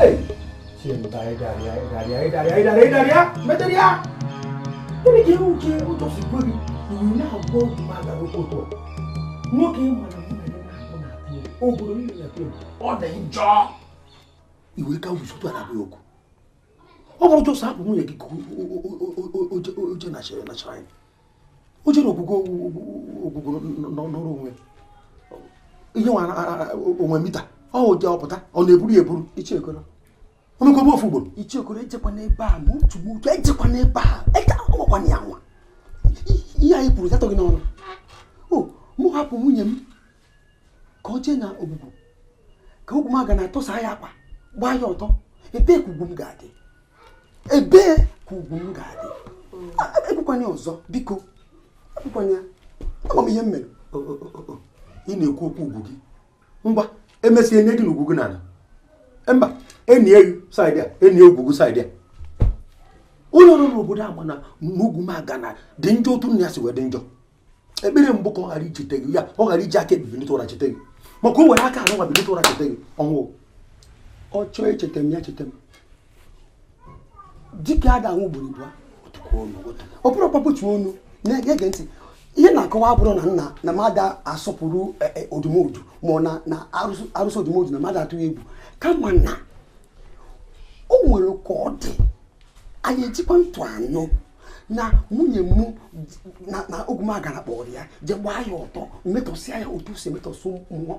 Hey! Ịdarịa gịnị ka uche ụjọ si gwe gị iwu na-agwa Ogwumaga okwu otu a nwoke mana mụ na ya na-abụ na-atụ egwu obodo niile na-atụ egwu ọ dị njọ iwe ka wusotu a na-abụ okwu ọ bụrụ jọsọ hapụ nwunye gị ka oje na shrine oje na ogwugwu n'ọrụ onwe ihe nwa onwe mita ọ oje ọpụta ọ na-eburu ya eburu Ichiekoro omekwa ofu ugboro Ichiekoro ejekwa n'ebe a ma otu otu ejekwa n'ebe a ọgbakwana ya nwa ihe anyị kwuru zatọ gị n'ọnụ o mụ hapụ nwunye m ka ọ jee na ogbugbu ka Ogwumaga na-atọsa ya akwa gbaa ya ọtọ ebee ka ugwu m ga-adị ebee ka ugwu m ga-adị ekwukwana ọzọ biko ekwukwana ya ama m ihe m mere ị na-ekwu okwu ugwu gị ngwa emesịa enye gị na ugwu gị n'ala mba enyi eyu saịdị a enyi ugwu gị saịdị a onye ọrụ n'obodo a mana Ogwumaga na dị njọ otu nna ya si wee dị njọ ekpere mbụ ka ọ ghara ichete gị ya ọ ghara iji aka ebilite ụra chete gị maka o were aka arụ nwa bilite ụra chete gị ọnwụ ọ chọọ echete m ya chete m dike ada anwụ ugboro abụọ ọ bụrụ ọkpapụtu onu na-ege ntị ihe na-akọwa abụrụ na nna na mmadụ asọpụrụ odumodu ma ọ na arụsị odumodu na mmadụ atụghị egwu kama na o nwere ka ọ dị anyị ejikwa ntụ anụ na nwunye m na Ogwumaga kpọrọ ya jee gbaa ya ọtọ metọsịa ya otu si emetọsị ụmụ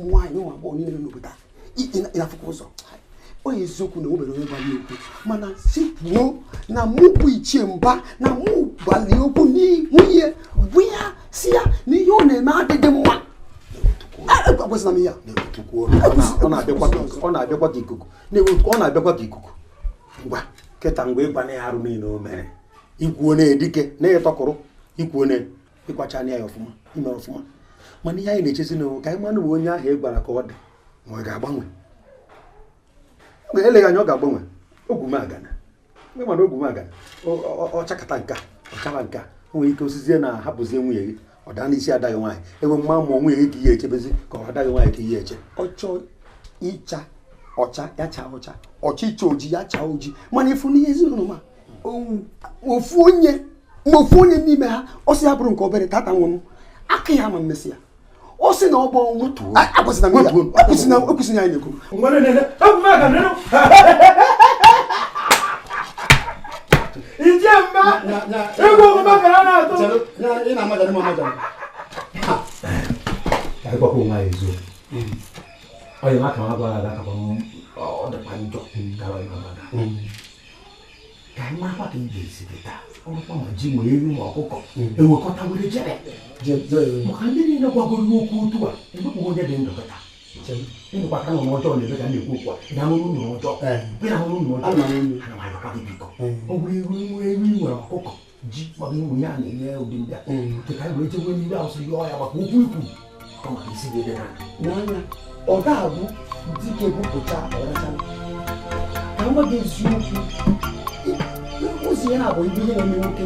nwaanyị ụmụ agbọghọ niile n'obodo a ị na-afụkwa ụzọ ọ eziokwu na o nwere onye gwara ya okwu mana si kwuo na mụ bụ Ichie Mba na mụ gbalị okwu n'ihu ihe gwa ya si ya na ihe ọ na-eme adịghị mma ekwesịna m ya ọ na-abịakwa ka ikuku ọ na-abịakwa ka ikuku ngwa kịta ngwa ịgwa na ya arụ niile o mere ikwuo na-edike na-etọkụrụ ikwuo na ịkwacha anya ya ọfụma imere ọfụma mana ihe anyị na-echezi na ka anyị manụ bụ onye ahụ ị gwara ka ọ dị ma ọ ga-agbanwe eleghị anya ọ ga-agbanwe Ogwumaga mgbe mana Ogwumaga ọ chakata nka ọ chara nka o nwere ike osizie na hapụzie nwunye gị ọ daa n'isi adaghị nwaanyị enwe mma mụọ nwunye gị ka ihe echebezi ka ọ adaghị nwaanyị ka ihe eche ọ chọọ ịcha ọcha ya chaa ọcha ọchịcha oji ya chaa oji mana ịfụ n'ihe ezinụlọ ma ofu onye n'ime ha ọ sị ya bụrụ nke obere tata nwe m aka ya ma mmesị ya ọ sị na ọ bụ ọnwụ ekwesịna anyị na-ekwu Ichie Mba egwu Ogwumaga na-atụ ka onwe anyị eziokwu onye maka nwa gwara aga kakwa ọ dịkwa njọ gara ka anyị marakwa ka ị ga-esi dị taa ọrụkwa ma ji ma ewu ma ọkụkọ ewekọta were jebe maka ndị niile gwagoro okwu otu a enwekwaghị onye dị ndụ kịta ịnụkwa ka nọ n'ọjọọ na-eme ka m na-ekwu okwu a ị na-ahụrụ unu ọjọọ ị na-ahụrụ unu ọjọọ ana m ayọkwa gị biko ọ bụrụ ewu ewu ị nwere ọkụkọ ji maka ịnwe ya na-enye ụdị ndị a nke ka anyị wee jewe n'iru arụsị yọọ ya maka okwu ikwu ọ maka isi gị dị n'anya ọ ga-abụ dike bupụta ọracha ka m gwa gị eziokwu ụzọ ya na-abụ ibu ihe na-eme nwoke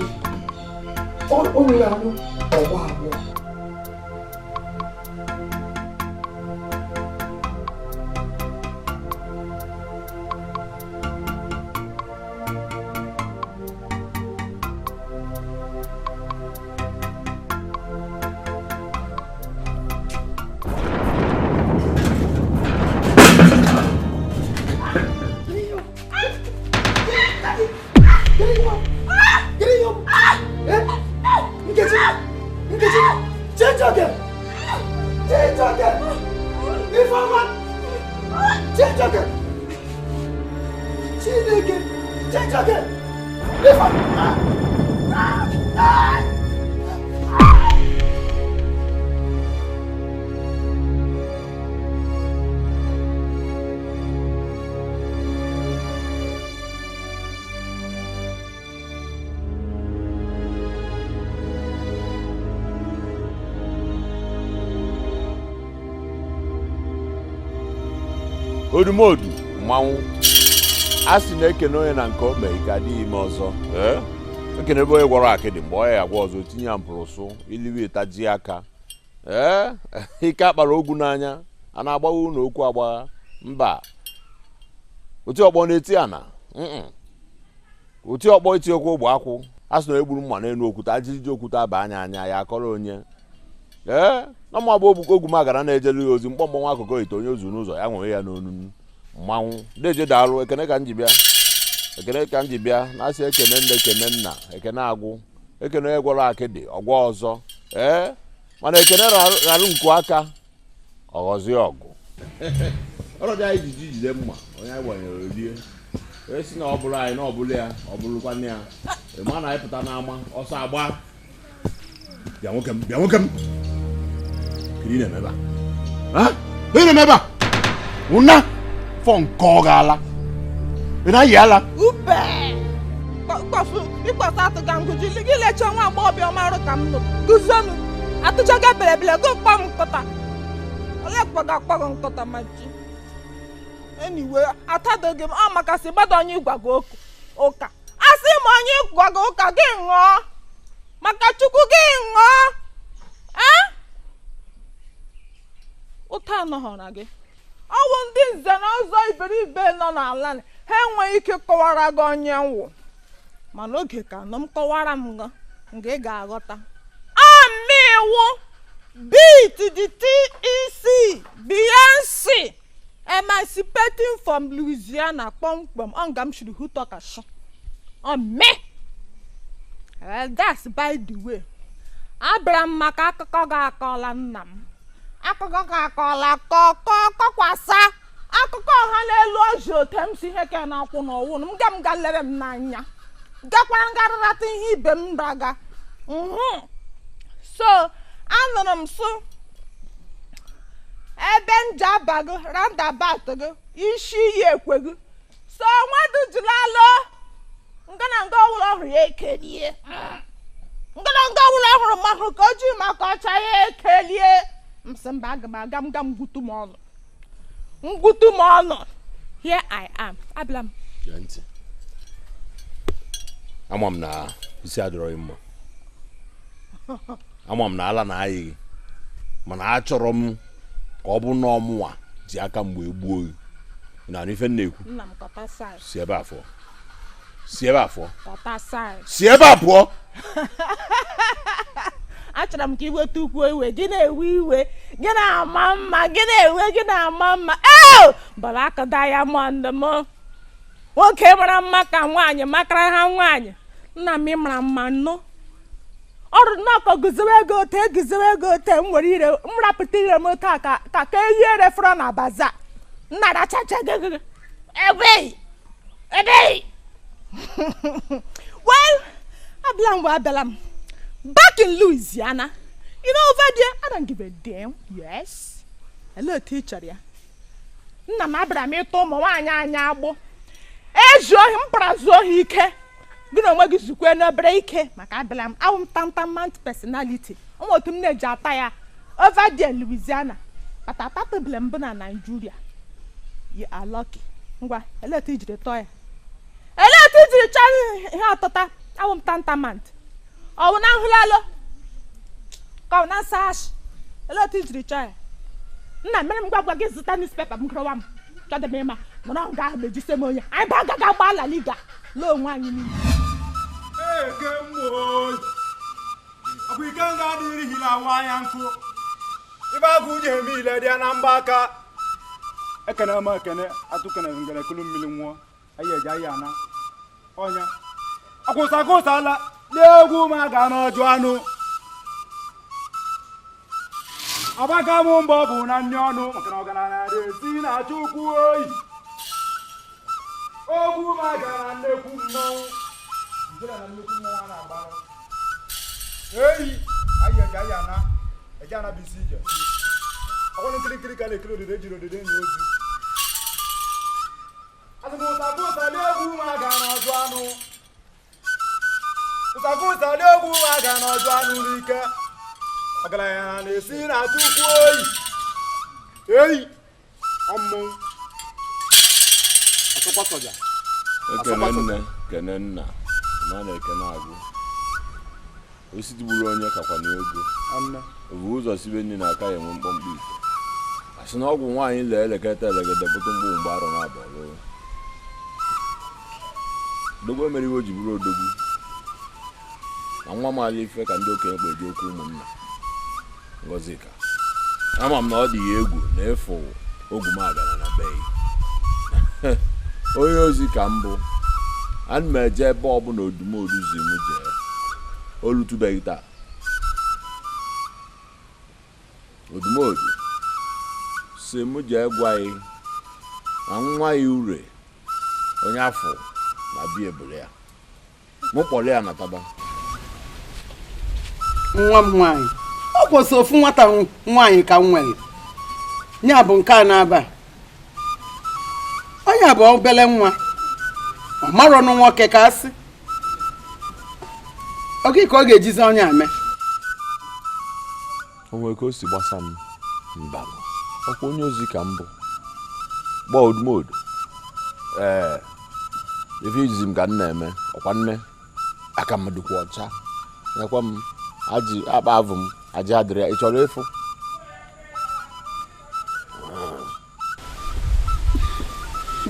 o nwere anụ ọgba abụọ Odumodu mmanwụ a sị na-ekene onye na nke o mee ike adịghị ime ọzọ ekene ebe onye gwọrọ akịdị mgbe ọ ya agwa ọzọ tinye ya mpụrụsụ iliwe taji aka ee ike akpara ogwu n'anya a na-agbagha ụlọ okwu agbagha mba Oti ọkpọ na-eti ana. Oti ọkpọ eti okwu ogbe akwụ. A sị na egburu mma n'elu okwute ajiji okwute aba anya anya ya akọrọ onye. Ee, na mma bụ Ogwumagana na-ejelu ya ozi mkpọmkpọ nwa akụkọ ite onye ozu n'ụzọ ya nwere ya n'onu mmanwụ. Deje daalụ, ekene ka m ji bịa. Ekene ka m ji bịa na-asị ekene nne ekene nna ekene agwụ ekene onye gwọrọ akịdị ọgwọ ọzọ. Ee, mana ekene rarụ nku aka ọghọzie ọgụ. Ọrọdị anyị jiji jide mma onye anyị gbanyere rie onye si na ọ bụrụ anyị na ọ bụrụ ya ọ bụrụkwanụ ya ịma na anyị pụta n'ama ọsọ agba. Bịa nwoke m, bịa nwoke m. Kiri na-eme ebe a? Ị na-eme ebe a? Ụna fọ nke ọ gaala. Ị na-ayị ala? Ube! Ịkpọsa atụga ngụji gị lechaa nwa agbọghọbịa ọmarụ ka m nụ guzonu atụchaga belebele gụ kpọ m nkụta ole kpọga akpọgọ nkụta ma ji anyway atadoghị m ọ maka sị gbado onye ịgwago ụka asị m onye ịgwago ụka gị ṅụọ maka Chukwu gị ṅụọ ee ụta anọghọra gị ọwụ ndị nze na ọzọ iberibe nọ n'ala ha enweghị ike kọwara gị onye nwụ mana oge ka nọ m kọwara m gị nga ị ga-aghọta amịwụ beat the TEC Beyonce emancipating from Louisiana kpọmkwem ọ nga m shiri hụtọkashi ome. That's by the way. Abịara m maka akụkọ gị akọọla nna m akụkọ gị akọọla kọkwasa akụkọ ọha n'elu ọjị ote m si ihe ka na-akwụ n'ọwụ m ga m ga lere m n'anya gakwara ngarịrata ihe ibe m raga. So anụrụ m sụ ebe nje aba gị roundabout gị isi iyi ekwe gị so nwadụ jilalụ ngana nga ọwụla ọhụrụ ya ekelie ngana nga ọwụla ọhụrụ mahụ ka o ji maka ọcha ya ekelie m sị mba aga m aga m ga m gwutu m ọnụ ngwutu m ọnụ. Here I am. Abịala m. Gee ntị. Ama m na isi adịrọghị mma. Ama m na ala na-ayị gị mana achọrọ m ka ọ bụ na ọmụnwa ji aka mgbe egbuo gị. Na ife m na-ekwu. Nna m kọta sai. Si ebe a fụọ. Si ebe a fụọ. Kọta sai. Si ebe a pụọ. Achọrọ m ka iweta ukwu iwe gị na-ewe iwe gị na-ama mma gị na-ewe gị na-ama mma ee bara aka diamond m nwoke mara mma ka nwaanyị makara ha nwaanyị nna m mara mma nnụ ọrụ nnọkọ guzowe ego ote eguzowe ego ote m were ire m rapụta ire m ote a ka ka eyi erefọrọ na baza nna rachacha gị ebe ebe. Well, abịala m abịala m back in Louisiana. You know, over there, I don't give a damn. Yes. Hello, teacher. Ya. Nna m abịara m ịtụ ụmụ nwaanyị anya agbụ. Ezu ohi m para zuo ohi ike. Gị na onwe gị zukwe n'obere ike maka abịala m awụ m tantamount personality. Ụmụ otu m na-eji ata ya over there Louisiana. But atatụbele mbụ na Nigeria. You are lucky. Ngwa, hello, ijiri tọọ ya. Hello, ijiri chọọ ihe ọtụta awụ m tantamount. Ọ bụ na nhụlalụ ka ọ na nsaghasị olee otu ijiri chọọ ya nna mere m gwa gwa gị zụta newspaper m gụrụwa m chọdị m ịma nọrọ nga ahụ mejise m onye anyị bụ agaghị agba ala liga lee onwe anyị niile. Eke mmụọ ọkwa ike nga adịrị hila nwa anya nkụ ibe agụ ji eme ile dị ya na mgba aka ekene m ekene atụkene ngene kulu mmiri nwụọ anyị eji anyị ana ọnya akwụsa akwụsala n'egwu m aga n'ọjụ anụ agbaka m mbọ bụ na nne ọnụ maka na ọgaranya na-esi na Chukwu oyi ogwu m aga na nnekwu mmọnwụ njere na nnekwu mmọnwụ a na-agba eyi anyị eji anyị ana eji ana bụ isi ije ọkwụrụ nkirikiri ka na-ekiri odide ejiri odide enyi ozu azụmụta n'egwu m aga n'ọjụ anụ ụtakụta n'egwu m aga n'ọjụ anụ n'ike ọgaranya na-esi na Chukwu oyi eyi ọmụ ọsọkwa soja Ekene nne, kene nna, ma na ekene agwụ. Osisi gburu onye kakwa na ego. Obu ụzọ sibe nri na aka ya enwe mkpọmkpọ ite. Asị na ọgwụ nwaanyị lee eleketa elegede pụta mgbu mgbe arọ na-abụ ọlụlụ. Odogwu emere iwe o ji bụrụ odogwu. Na nwa maala ife ka ndị okenye kpeji okwu ụmụnna. Ngọzika, ama m na ọ dị ya egwu na ịfụ ogwumagana na be ya. Onye ozi ka m bụ, ana m eje ebe ọbụla odumodu zi m jee. Olutubeghị taa. Odumodu si m jee gwa ya na nwa ya ure onye afọ na bia ebule ya. Mụ kpọrọ ya na taba. Nwa m nwaanyị, ọ kwụsị ofu nwata nwaanyị ka m nwere. Ya bụ nke a na-aba. Onye bụ obele nwa. Ọ marọ nụ nwoke ka asị. Oge ka ọ ga-ejizi onye ame. O nwere ka o si gbasa m mba. Ọkwa onye ozi ka m bụ. Gbaa odumodu. Ee, ife izizi m ka m na-eme ọkwa nne aka m dịkwa ọcha. Nyekwa m aji akpa avụ m aji adịrị ya. Ị chọrọ ịfụ?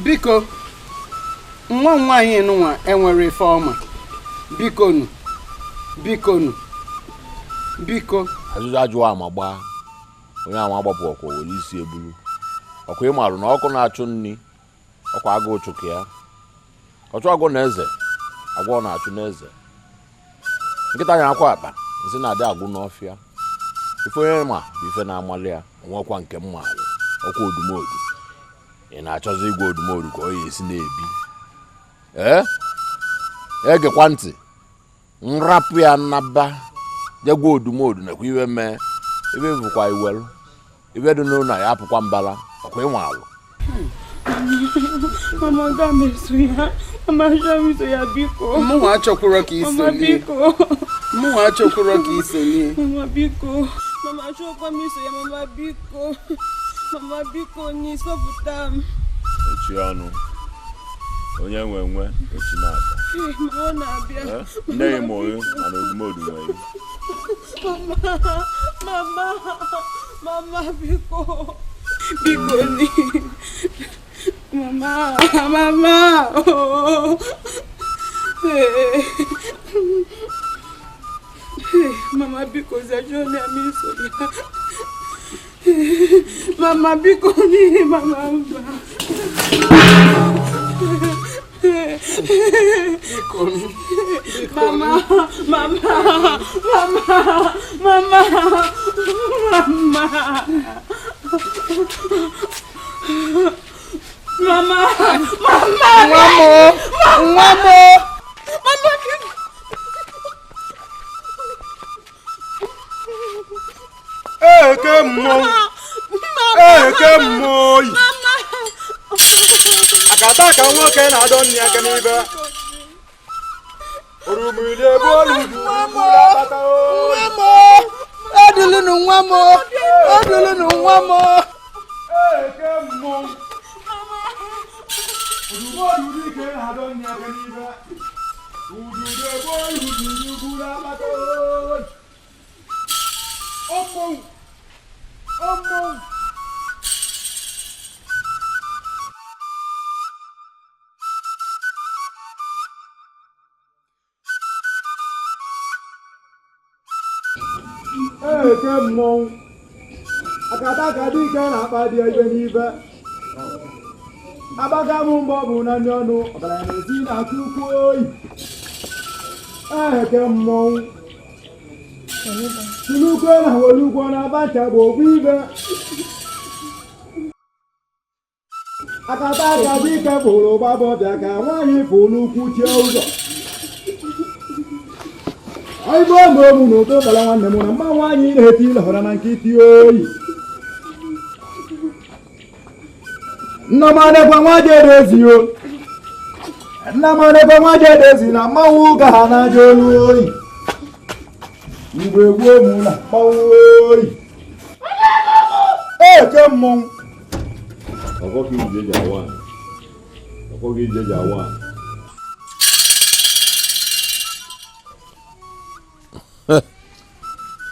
Biko, nwa m nwaanyị nụnwa enwere ife ọma. Biko nụ, biko nụ, biko. Ajụjụ ajụwa ama gbaa. Onye ama agbapụ ọkwa were isi ebulu. Ọkwa ị marụ na ọkụ na-achụ nni, ọkwa agụụ chụkụ ya. Ọchụ agwọ na eze, agwọ na-achụ n'eze. Nkịta ya akwa akpa, nsị na-adị agwụ n'ọfịa. Ife onye ma bụ ife na-amalị ya, onwekwa nke m maara, ọkwa odumodu. Ị na-achọzi igwe odumodu ka ọ ya esi na-ebi. Ee? Egekwa ntị. Nrapụ ya nnaba, jegwa odumodu nakwa iwe mee. Ibe bụkwa iwelu. Ibe dị n'ụlọ ya apụkwa mbala, ọkwa ịnwa alụ. Mama ga m eso ya. Mama achọrọ m iso ya biko. Mụnwa achọkwuro ka iso Mama nie. biko. Mụnwa achọkwuro ka iso nie. Mama biko. Mama achọkwa m iso ya mama biko. Mama biko ni sọpụta m. Echi ọnụ. Onye nwe nwe echi na-ata. Mama ọ na-abịa. Nne ya ma onye mana odumodu nwe ya. Mama, mama, mama biko. Biko ni. Mama, mama. Oh. Hey. Hey, mama biko zajone amiso ya. Mama biko ni mama mba. Biko ni. Mama, mama, mama, mama, mama. Mama, mama. Nwa m o, nwa m o. Mama biko. Eke mmọnwụ. Eke mmọnwụ oyi. Akata ka nwoke na-adọ nne aka n'ibe. Orumili ebe olu akpata oyi. Nwa m o. Odulunu nwa m o. Odulunu nwa m o. Eke mmọnwụ. Odumodu dike na-adọ nne aka n'ibe. Ududo ebe olu duru akpata oyi. Ọmọnwụ. Ọmọnwụ. Eke mmọnwụ. Akata ka dike na-akpa dị ibe n'ibe. Agbaka m mbọ bụ na ndị ọnụ ọbara na-esi na chukwu oyi. Eke mmọnwụ. Tulukwe na wolukwe na abacha bụ okwu ibe. Akata ka dike bụrụ gbabọbịa ka nwaanyị pụrụ ukwu chie ụzọ. Igbo ma omu na ụtọ gbara nwanne m na mma nwaanyị na-eti lọhọrọ na nkịtị oyi. Nnamanekwa nwa jedezi o. Nnamanekwa nwa jedezi na mmanwụ ka ha na-aja olu oyi. Igwe gboo mụ na mmanwụ oyi. Eke mmọnwụ. Ọkọ ka ije eji awa. Ọkọ ka ije eji awa.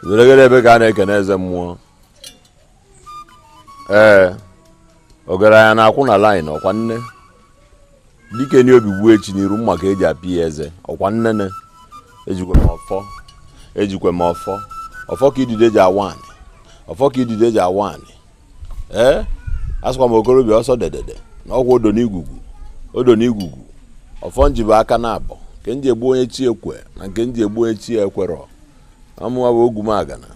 Weregere ebe ka a na-ekene eze mmụọ. Ee, ọgaranya na-akwụ na laịn ọkwa nne. Dike ni obi gbuo echi n'iru mma ka eji apị ya eze. Ọkwa nnene ejikwe m ọfọ. Ejikwe m ọfọ. Ọfọ ka idide ji awa anị. Ọfọ ka idide ji awa anị. Ee, asịkwa m okorobịa ọsọ dedede na ọkwa odo n'igugu. Odo n'igugu. Ọfọ nji bụ aka na abọ. Nke nji egbu onye chi ekwe na nke nji egbu onye chi ekwerọ. Amụwa bụ Ogwumagana.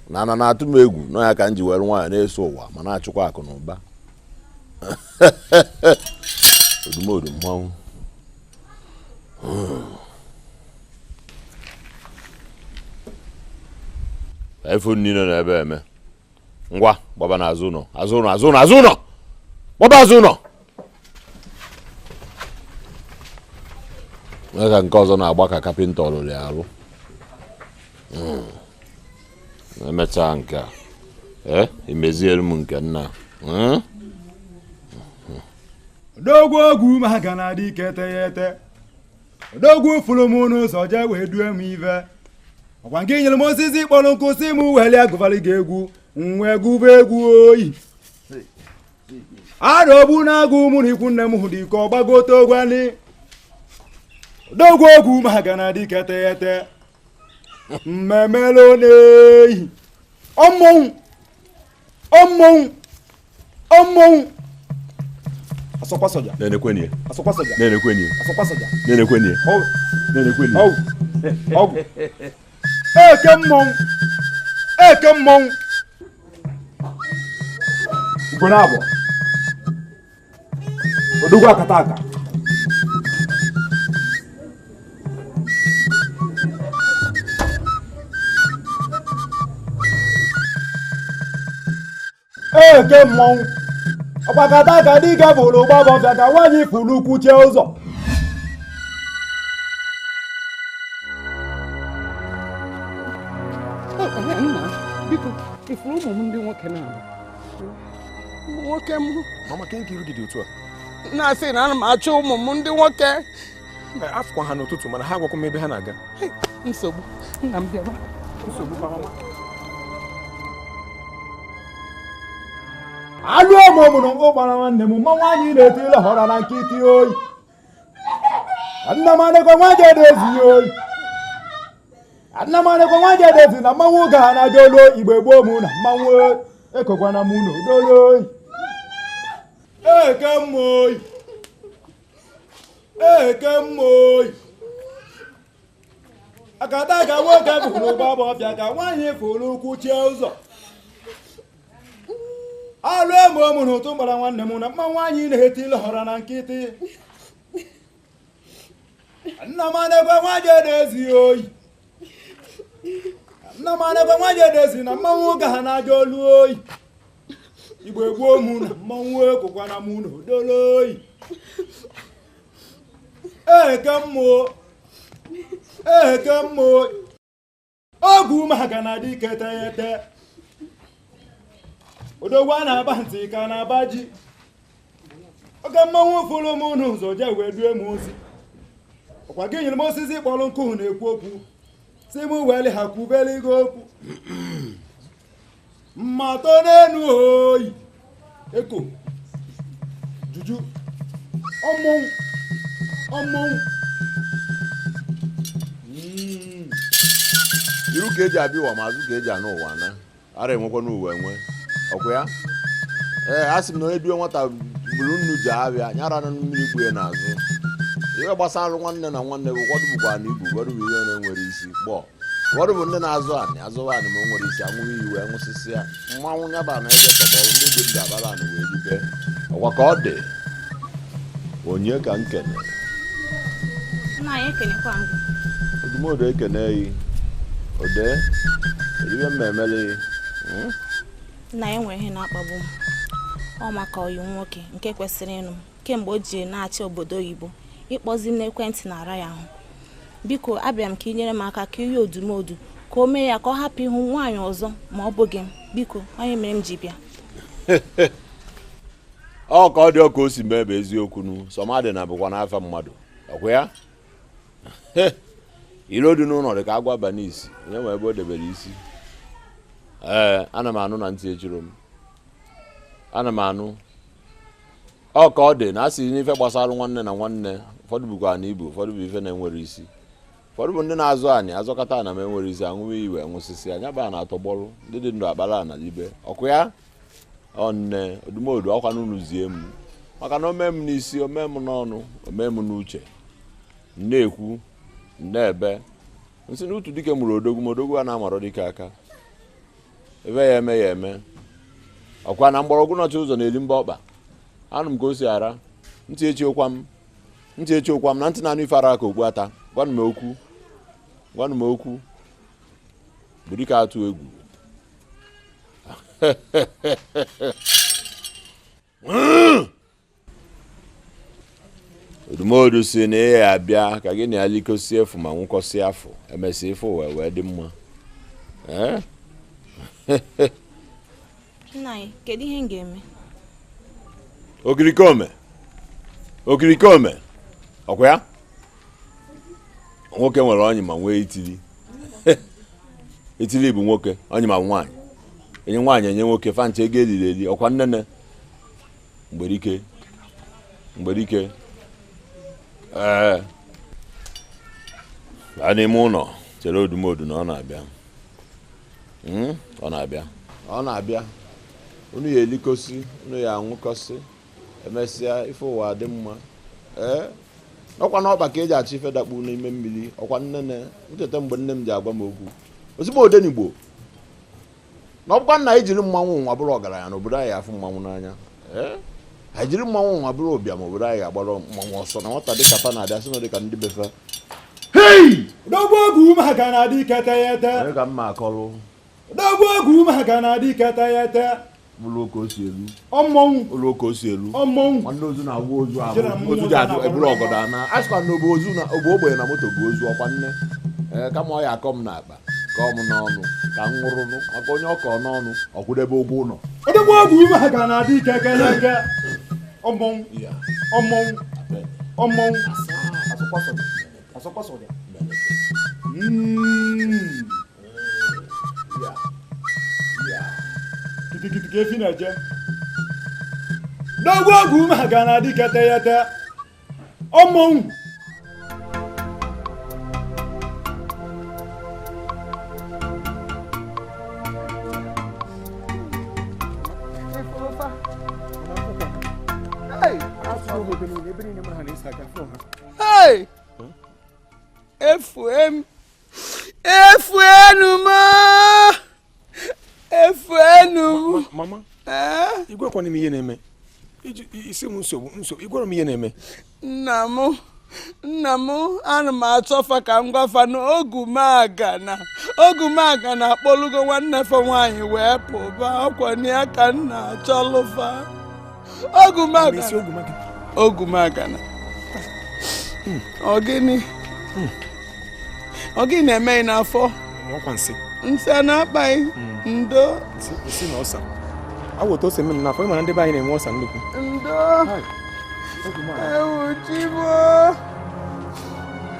Na ana na-atụ m egwu na ya ka m ji were nwayọ na-eso ụwa ma na-achụkwa akụ na ụba. Odumodu mmanwụ. Ife niile na ebe eme. Ngwa gbaba n'azụ ụlọ, azụ ụlọ, azụ ụlọ, azụ ụlọ. Gbaba azụ ụlọ. Mee ka nke ọzọ na-agba ka kapịnta ọlụlụ ya alụ. Emechaa nke a. Imeziere m nke nna. Odogwu Ogwumagana dike teghete. Odogwu fụrụ m n'ụzọ jee wee due m ive. Ọkwa nke nyere m osisi kpọrọ nkụ sị m welie agụvalị gị egwu. M wee gụba egwu oyi. Arọgbu na-agụ mụ na ikwu nne m hụrụ ike ọgbagote ogwali. Odogwu Ogwumagana dike teghete. Mmemelo n'eyi. Ọmmọnwụ. Ọmmọnwụ. Ọmmọnwụ. Asọkwa soja. Na-enekweni. Asọkwa soja. Na-enekweni. Asọkwa soja. Na-enekweni. Ọgwụ. Na-enekweni. Ọgwụ. Ọgwụ. Eke mmọnwụ. Eke mmọnwụ. Ugo na abụọ. Odogwu akata aka. Eke mmọnwụ. Ọkpakata aka dike fụrụ gbabọfịa ka nwaanyị fụrụ kwuchie ụzọ. Nna, biko, ifuru ụmụ m ndị nwoke na-abụ. Ụmụ nwoke m. Mama, ke nke iru gị dị otu a? Na-asị na ana m achọ ụmụ m ndị nwoke. Afụkwa ha n'ụtụtụ mana ha agwakwa m ebe ha na-aga. Nsogbu, nna m bịara. Nsogbu kwa mama. Alụ ọmụmụ na ụgbara nwanne m mmanwụ anyị na-etile họrọ na nkịtị oyi. Nna m anịkwa nwa jedezi oyi. Nna m anịkwa nwa jedezi na mmanwụ ga na jolo igbe gboo mụ na mmanwụ ekokwana m n'odolo oyi. Eke mma oyi. Eke mma oyi. Akata ka nwoke fụrụ gbabọfịa ka nwaanyị fụrụ kwuchie ụzọ. Alụ ọmụmụ na ụtụ gbara nwanne m na mmanwụ anyị na-etile họrọ na nkịtị. Nna m anekwe nwa jedezi oyi. Nna m anekwe nwa jedezi na mmanwụ ga ha na-aja olu oyi. Igbe gboo mụ na mmanwụ ekwekwana m n'odolo oyi. Eke mmụọ. Eke mmụọ. Ogwumagana dike teghete. Odogwu a na-aba ntị ka na-aba ji. Oke mmanwụ fụrụ m n'ụzọ jee wee due m ozi. Ọkwa gị nyere m osisi kpọrọ nkụ na-ekwu okwu. Si m weli ha kwubeli gị okwu. Mmatọ n'enu oyi. Eko. Juju. Ọmmọnwụ. Ọmmọnwụ. Iru ka eji abịa ụwa ma azụ ka eji anụ ụwa na. Ara enwekwa n'ụwa enwe. Ọkwa ya? Ee, a sị m na onye duo nwata buru nnu ji abịa nyara na mmiri kpuye n'azụ. Ihe gbasara nwanne na nwanne bụ ụfọdụ bụkwa na ibu, ụfọdụ bụ ihe na-enwere isi kpọọ. Ụfọdụ bụ ndị na-azụ anị, azụwa anị ma o nwere isi anwụghị iyi wee nwụsịsị ya. Mmanwụ nyaba na ebe tọgbọrọ ndị igwe ji abara anị wee ribe. Ọkwa ka ọ dị. Onye ka nkene? Nna anyị ekenekwa m gị. Odumodu ekene yi. Ode, eribe mma emele yi. Nna ya nwere ihe na-akpagbu m. Ọ maka ọyị nwoke nke kwesịrị ịnụ m kemgbe o ji na-achị obodo oyibo. Ịkpọzi m n'ekwentị na-ara ya ahụ. Biko abịa m ka ị nyere m aka ka ihe Odumodu ka o mee ya ka ọ hapụ ịhụ nwaanyị ọzọ ma ọ bụghị m. Biko onye mere m ji bịa. Ọ ka ọ dị ka o si mee bụ eziokwu nu. Sọmadị na bụkwa n'afa mmadụ. Ọkwa ya? Iro dị n'ụlọ dị ka agwa banisi. Onye nwe ebe o debere isi. Ee, ana m anụ na ntị echiro m. Ana m anụ. Ọ ka ọ dị na asị n'ife gbasara nwanne na nwanne, ụfọdụ bụkwa na ibu, ụfọdụ bụ ife na-enwere isi, ụfọdụ bụ ndị na-azụ anị azọkọta ana ma enwere isi, aṅụwa iwe nwụsịsị anya ba na-atọgbọrụ ndị dị ndụ akpara ana ibe ọkụ ya. Ọ nne Odumodu, ọkwa n'unu zie m, maka na ome m n'isi, ome m n'ọnụ, ome m n'uche, na-ekwu na-ebe nsị na utu dike mụrụ odogwu, ma odogwu a na-amarọ dike aka ebe ya eme ya eme. Ọkwa na mgbọrọgwụ nọchi ụzọ na-eri mba ọkpa, anụ m ka o si ara ntị echi okwa m, ntị echi okwa m na ntị na-anụ ife ara ka okpu ata. Gwanụ m okwu, gwanụ m okwu, bụ dike atụ egwu. Odumodu si na ya abịa ka gị na ya likosi efu ma nwụkọsị afọ, emesịa ife ụwa wee dị mma. Nna anyị, kedu ihe m ga-eme? Okirikome, okirikome, ọkwa ya? Nwoke nwere ọnyị ma nwee itili. Itili bụ nwoke, ọnyị ma nwaanyị. Enye nwaanyị enye nwoke, fancha ego eliri eli, ọkwa nnene. Mgberike, mgberike. Ee, baa n'ime ụlọ chere Odumodu na ọ na-abịa. Ọ na-abịa, ọ na-abịa. Unu ya elikosi, unu ya anwụkọsị, emesịa ife ụwa dị mma. Ee, ọkwa n'ọkpa ka eji achọ ife dakpu n'ime mmiri, ọkwa nnene. Ncheta mgbe nne m ji agwa m okwu ozigbo Odenigbo na ọkwa nna ejiri mmanwụ nwa bụrụ ọgaranya n'obodo anyị afụ mmanwụ n'anya. Ee, anyị jiri mmanwụ nwa bụrụ ụbịam, obodo anyị ga-agbara mmanwụ ọsọ na nwata dịka fa na-abịa sị na dịka ndị befe. Hei! Odogwu ogwu maka na dike teghete. Onye ka mma akọrọ? Odogwu ogwu maka na dike teghete. Ụlọ ụka o si elu. Ọmmọnwụ. Ụlọ ụka o si elu. Ọmmọnwụ. Nwanne ozu na-agwa ozu ahụ. Ozu ji adụ eburu ọgọdọ ana. A sịkwa na obu ozu na obu ogbenye na moto bụ ozu ọkwa nne. Ee, kama ọ ya akọ m n'akpa, kọọ m n'ọnụ, ka m nwụrụnụ, maka onye ọkọ n'ọnụ, ọ kwụdebe ụgwọ ụlọ. Odogwu ogwu maka na dike teghete. Ọmmọnwụ. Ọmmọnwụ. Ọmmọnwụ. Kitikiti ka efi na-eje. Odogwu ogwu maka na dike teghete. Ọmmọnwụ. Hey! Efuem! Efuenu m! Efuenu m! Mama, ị gwakwana m ihe na-eme. Isi m nsogbu, nsogbu, ị gwara m ihe na-eme. Nna m, nna m, ana m achọfa ka m gwafa na Ogwumagana, Ogwumagana akpọlugo nwanne fa nwaanyị wee pụba, ọkwa ya ka m na-achọlụfa. Ogwumagana. Ogwumagana. Ọ gịnị? Ọ gịnị na-eme ị n'afọ? Ọkwa nsị. Nsị a na-akpaghị? Ndo. Nsị na ọsa. Awụ otu o si eme m n'afọ, ị ma na ndị be anyị na-enwe ọsa nnukwu. Ndo. Ewu chibo.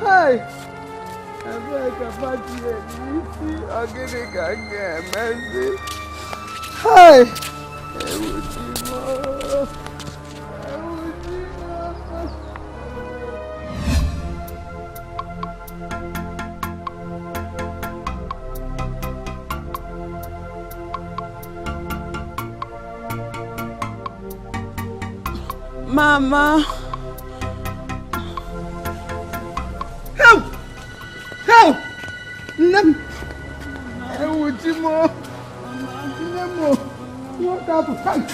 Hai. Ebee ka pati n'isi? Ọ gịnị ka m ga-emezi? Hai. Ewu chibo. Ewu chibo. Mama. Help! Help! Nne m! Ewu chi m o! Nne m o! What happened?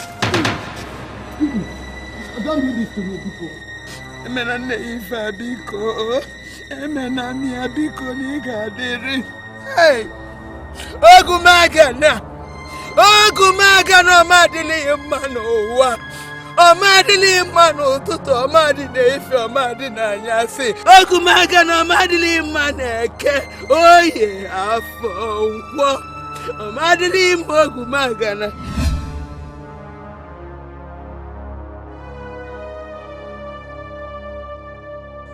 Don't do this to me, biko. Emena nne ife a biko. Emena m ya biko na ị ga-adịrị. Hey! Ogwumagana! Ogwumagana ọma adịghị mma n'ụwa. Ọma adịghị mma n'ụtụtụ, ọma adị n'efi, ọma adị n'anyasị. Ogwumagana ọma adịghị mma n'eke, oye, afọ, nkwọ. Ọma adịghị mma Ogwumagana.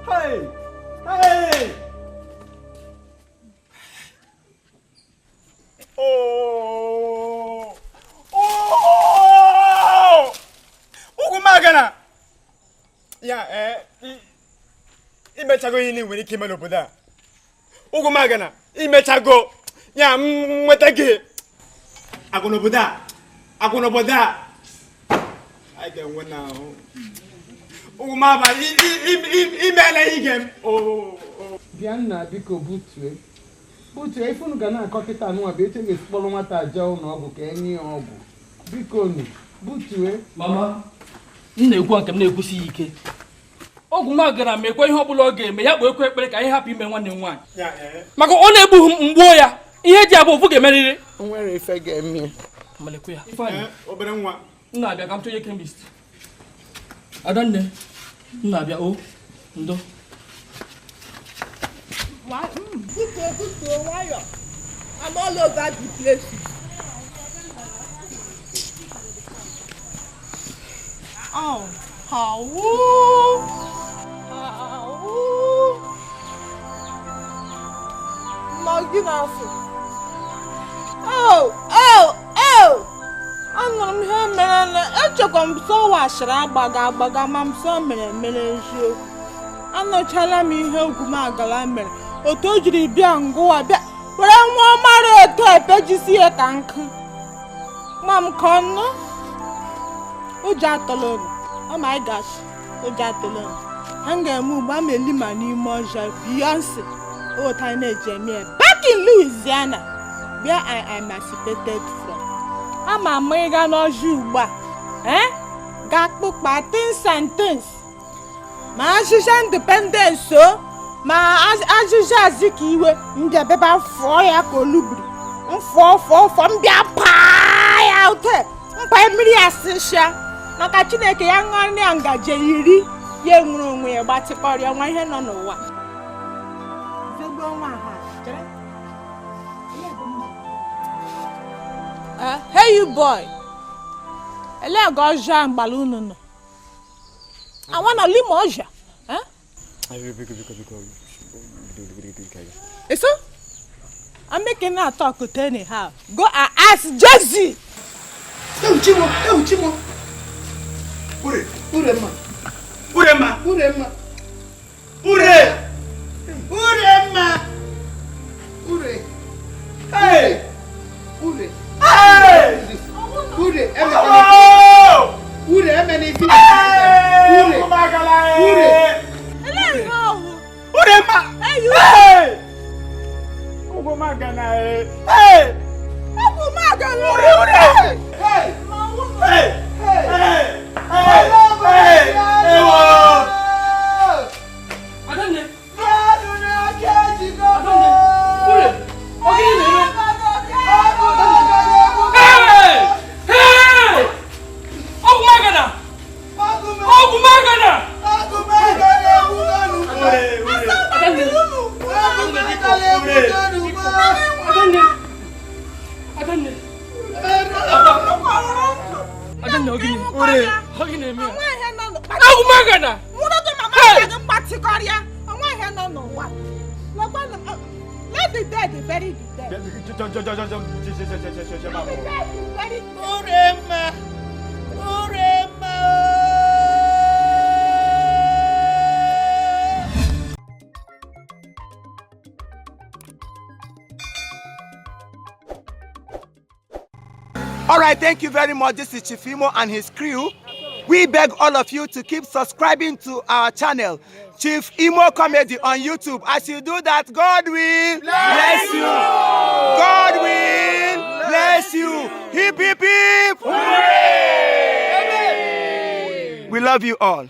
Hey! Hey! Oh! Oh! Ogwumagana! Ya ee, imechago ihe niile nwere ike ime n'obodo a. Ogwumagana, imechago. Ya m nweta gị. Agụ n'obodo a. Agụ n'obodo a. Anyị ga-enwe n'ahụ. Ogwumaba, imeela ihe m. Bịa nna, biko butue butue. Ife unu ga na-akọ kịta nụnwa bụ etu e ga-esi kpọrọ nwata jee ụlọ ọgwụ ka enye ya ọgwụ. Biko nu, butue. Mama, m na-ekwu nke m na-ekwusighị ike. Ogwumagana mekwa ihe ọbụla ọ ga-eme ya kpee ekwe ekpere ka anyị hapụ ime nwanne m nwaanyị, maka ọ na-egbughị m mgbuo ya. Ihe eji abụ ofu ga-emerịrị. O nwere ife ga-eme ya. Malekwe ya. Ifeanyị. Obere nwa. M na-abịa ka m chọnye chemist. Adanne, m na-abịa o ndo. Biko, butuo nwayọ. I'm all over the place. Oh, how? How? Magị na-afụ. Oh, oh, oh! Anụrụ m ihe mere na echekwa m sọ washịrị agbaga agbaga, ma m sọ mere mere eziokwu. Anụchala m ihe Ogwumagala mere. Otu o jiri bịa ngụwa bịa were nwa ọmara eto epejisi ya ka nkụ. Ma m ka ọnụ ụjọ atọla unu. Oh my gosh, ụjọ atọla unu. Ha ga-eme ugbo a ma eli ma n'ime ọzọ Beyonce otu anyị na-eji eme ya back in Louisiana where I emancipated from. Ama m ịga n'ọzọ ugbu a ga-akpụkpa things and things, ma azịza independence o, ma azịza Azikiwe mbịa bịaba fụọ ya ka olubiri mfụọ fụọ fụọ mbịa paa ya ute mpa mmiri ya sịsịa maka Chineke ya ṅụọ ya ngaji iri ya enwere onwe ya gbatịkọrịa nwa ihe nọ n'ụwa. Hey you boy, elee ga ọzọ mgbala unu nọ? Awa na lima ọzọ. Eso? I'm making a talk to anyhow. Go and ask Jesse. Ewu Chimo, ewu Chimo. Ure. Urema. Urema. Urema. Ure. Urema. Ure. Hey. Ure. Hey. Ure. Ure emene ifi. Hey. Ure. Ure. Urema. Hey. Ogwumagana. Hey. Ogwumagana. Ure ure. Hey. Hey. Hey. Hey. Hey. Ewo. Adanne. Adanne. Ure. Ọ gịnị na-eme? Hey! Hey! Ogwumagana! Ogwumagana! Ure ure. Adanne. Adanne. Adanne. Adanne, ọ gịnị? Ure. Ọ gịnị na-eme ya? Ogwumagana! Mgbatịkọrịa onwe ihe nọ n'ụwa. Let the dead bury the dead. Urema. Urema. All right, thank you very much. This is Chief Imo and his crew. We beg all of you to keep subscribing to our channel, Chief Imo Comedy on YouTube. As you do that, God will bless you. God will bless you. Hip, hip, hip. Hooray! We love you all.